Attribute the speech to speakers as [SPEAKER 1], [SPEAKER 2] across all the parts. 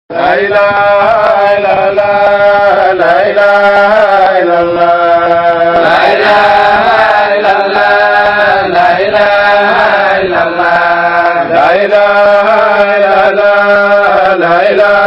[SPEAKER 1] La ilaha illallah, la ilaha illallah, la ilaha illallah, la ilaha illallah, la ilaha illallah, la ilaha illallah, la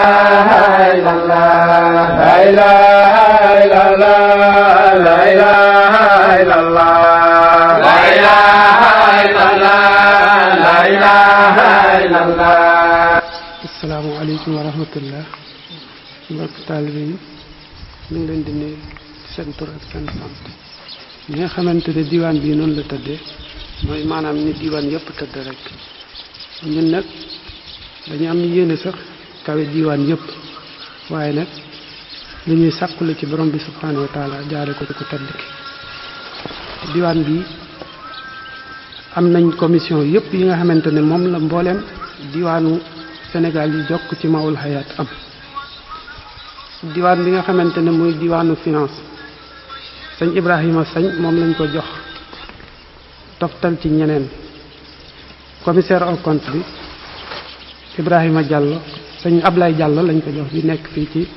[SPEAKER 1] ilaha illallah, la ilaha illallah, la ilaha illallah, la ilaha illallah.
[SPEAKER 2] Asalaamaaleykum wa rahmatullah mbokk taalibe yi ñu ngi leen di nuyu seen tur ak seen sant ñi nga xamante ne diwaan bii noonu la tëddee mooy maanaam ni diwaan yëpp tëdd rek ñun nag dañu am yéene sax kawe diwaan yëpp waaye nag li ñuy sàkku la ci borom bi subhanahu wa taala jaare ko ci ku tëdd ki diwaan bi am nañ commission yëpp yi nga xamante ne moom la mbooleem diwaanu Sénégal yi jokk ci Maoul Hayaat am diwaan bi nga xamante ne muy diwaanu finance sëñ Ibrahima Sañ moom lañ ko jox toftal ci ñeneen commissaire au compte bi Ibrahima Diallo sëñ Ablaye Diallo lañ ko jox bi nekk fii ci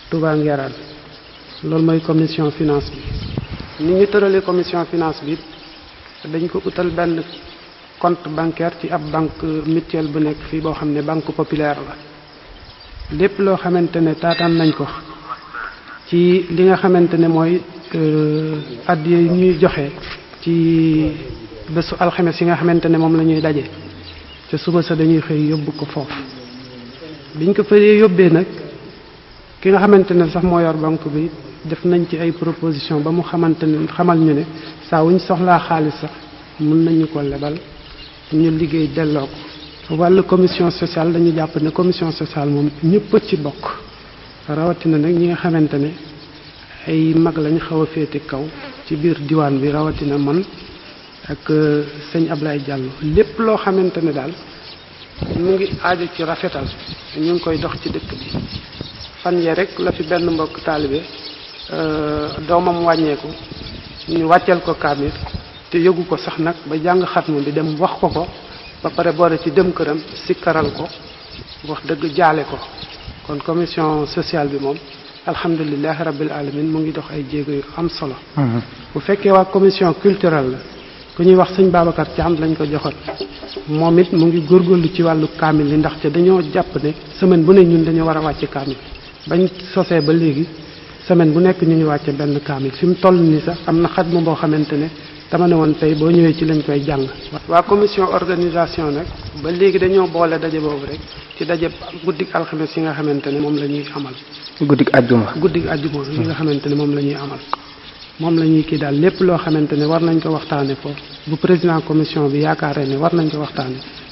[SPEAKER 2] Touba Nguérane loolu mooy commission finance bi ni ñu tëralee commission finance bi dañ ko utal benn compte bancaire ci ab banque mutuelle bu nekk fii boo xam ne banque populaire la lépp loo xamante ne taataan nañ ko ci li nga xamante ne mooy addiya yi ñuy joxe ci bésu alxames yi nga xamante ne moom la ñuy daje te suba sa dañuy xëy yóbbu ko foofu biñ ko fa yóbbee nag ki nga xamante ne sax moo yor banque bi def nañ ci ay proposition ba mu xamante ne xamal ñu ne saa wuñ soxlaa xaalis sax mun nañu ko lebal ñu liggéey delloo ko wàllu commission sociale dañu jàpp ne commission sociale moom ñëpp ci bokk rawatina nag ñi nga xamante ne ay mag lañ xaw a féete kaw ci biir diwaan bi rawatina man ak sëñ Ablaye Diallo lépp loo xamante ne daal mu ngi aajo ci rafetal ñu ngi koy dox ci dëkk bi fan yee rek la fi benn mbokk taalibe doomam wàññeeku ñu wàcceel ko kaamir te yëgu ko sax nag ba jàng xatmu bi dem wax ko ba pare boole ci dem këram sikkaral ko wax dëgg jaale ko kon commission sociale bi moom alhamdulilahi rabbil alamin mu ngi dox ay jéego yu am solo bu fekkee waa commission culturelle la ku ñuy wax sëñ Babacar Thiam lañ ko joxoon moom it mu ngi góorgóorlu ci wàllu kaamil yi ndaxte dañoo jàpp ne semaine bu ne ñun dañoo war a wàcce kaamil bañ sosee ba léegi semaine bu nekk ñu ngi wàcce benn kaamil fi mu toll nii sax am na xatmu boo xamante ne dama ne woon tey boo ñëwee ci lañ koy jàng. waa commission organisation nag ba léegi dañoo boole daje boobu rek ci daje guddik alxames yi nga xamante ne moom la ñuy amal.
[SPEAKER 3] guddik ajjuma
[SPEAKER 2] yi nga xamante ne moom la ñuy amal. moom la ñuy kii daal lépp loo xamante ne war nañ ko waxtaane foofu bu président commission bi yaakaaree ne war nañ ko waxtaane